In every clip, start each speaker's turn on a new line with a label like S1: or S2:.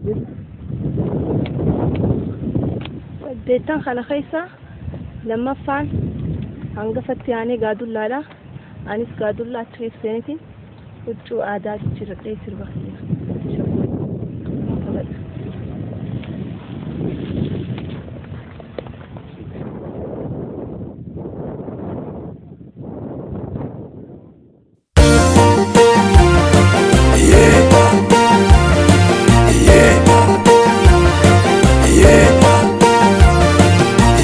S1: Jiru. Saddeettan kana keessa lammaffaan hangafatti aanee gaadullaadha. Anis gaadullaa achi keessa seenetiin huccuu aadaa jijjiiradhee sirba kiyya shaggooyyee taphadha.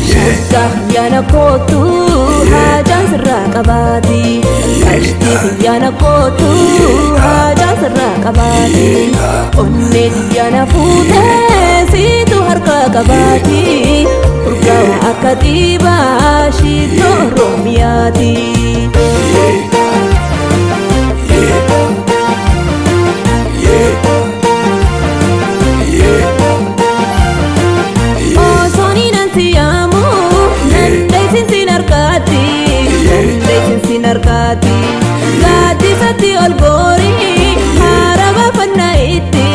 S2: Shaggaa xiyyaana kootu haajaan sirraa qabaati. Qashtii xiyyaana kootu haajaan sirraa qabaati. Onnee xiyyaana fuutee siitu harka qabaati. Urgaawa akka dhiibaa shiitoo Oromiyaati. Osoon nan siyaamu dandeessin sin harkaatti, dandeessin sin harkaatti. Gaaddisatti ol goori haara baafannaa itti,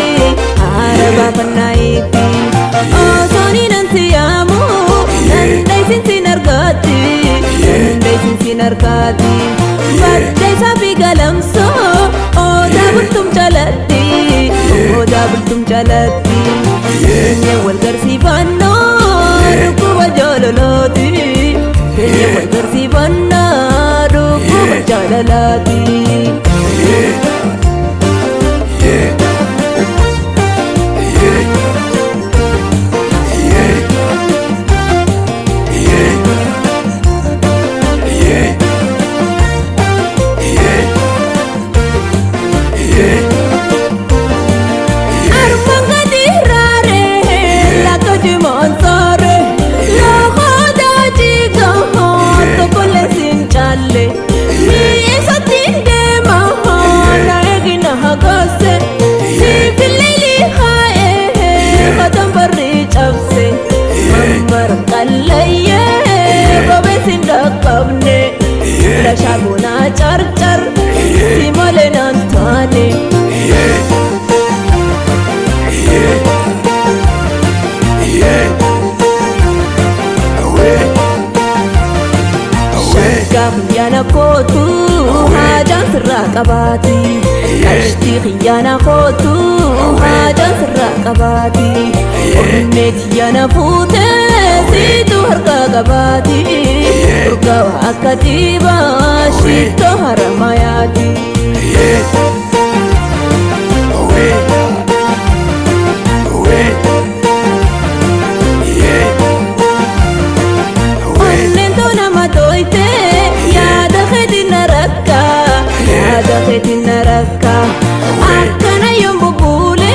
S2: haara baafannaa itti. Osoon nan siyaamu dandeessin sin harkaatti, dandeessin sin harkaatti. Baddeessaa fi galamsoo odaa bultum jalatti, odaa bultum jalatti. Keenya wal garsiifannaa dhukkuba jaalalaati. Keenya wal garsiifannaa dhukkuba jaalalaati. Armaan gadi raaree lafa jimaan saaree lafa daajii gahaa tokkollee siin caalle mi'eessatti deema na eegina hagaase siifillee haa'ee katan barri cabse mambara qallayyee bobeessin dhaqqabne lashaa carcar si malee naan taane. Shaggaa xiyyaana kootu haajaan sirraa qabaati. Qashtii xiyyaana kootu haajaan sirraa qabaati. Onnee xiyyaana fuutee siitu harka qabaati. Urgaawa akka dhiibaa shittoo haramayaati. Onneen toona matooyte yaada keetiin na rakka, yaada keetiin na rakka. Akkana yoon bubbuule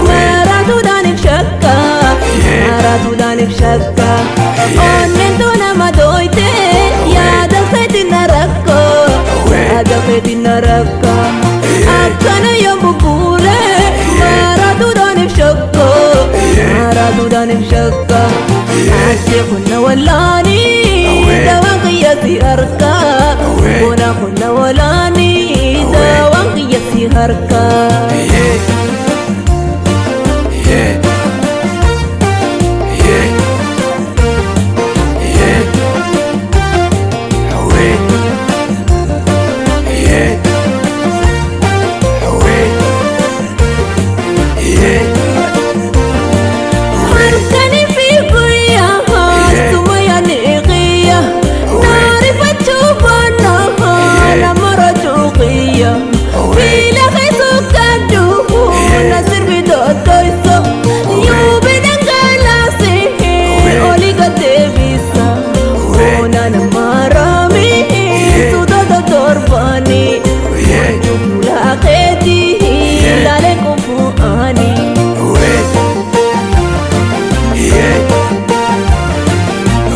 S2: maraatuudhaan if shakka, maraatuudhaan if shakka. Onneen toona matooyte yaada keetiin na rakka, yaada keetiin na rakka. Akkana yoon bubbuule maraatuudhaan if shakka, maraatuudhaan if shakka. Ati kunna wallaani dawaan qiyyaasi harka. Kuna kunna wallaani dawaan qiyyaasi harka. Halkanii fi guyyaa suma yaani qiyya naarifachuu baannaa nama rajuu qiyya fiila keessa kadhu na sirbi dottoyso yuubi dhangalaase olii gadeebisa onaan marami suuta torbaani fuula keetii ilaalee kufu'aanii.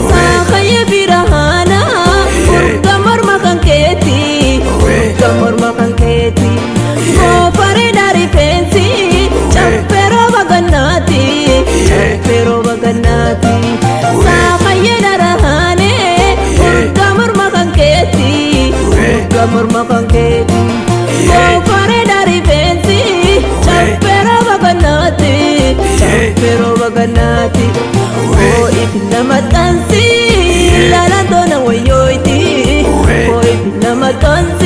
S2: Saakayee birahaana urga morma kan keeti, urga morma kan keeti. Goofaree rifeensi caffee rooba gannaati, caffee rooba gannaati. Saakayee darahaane urga morma kan keeti, urga morma kan keeti. Goofaree rifeensi caffee rooba gannaati. maxxansi laalaan toona wayyooyti. Hooy billa maxxansi.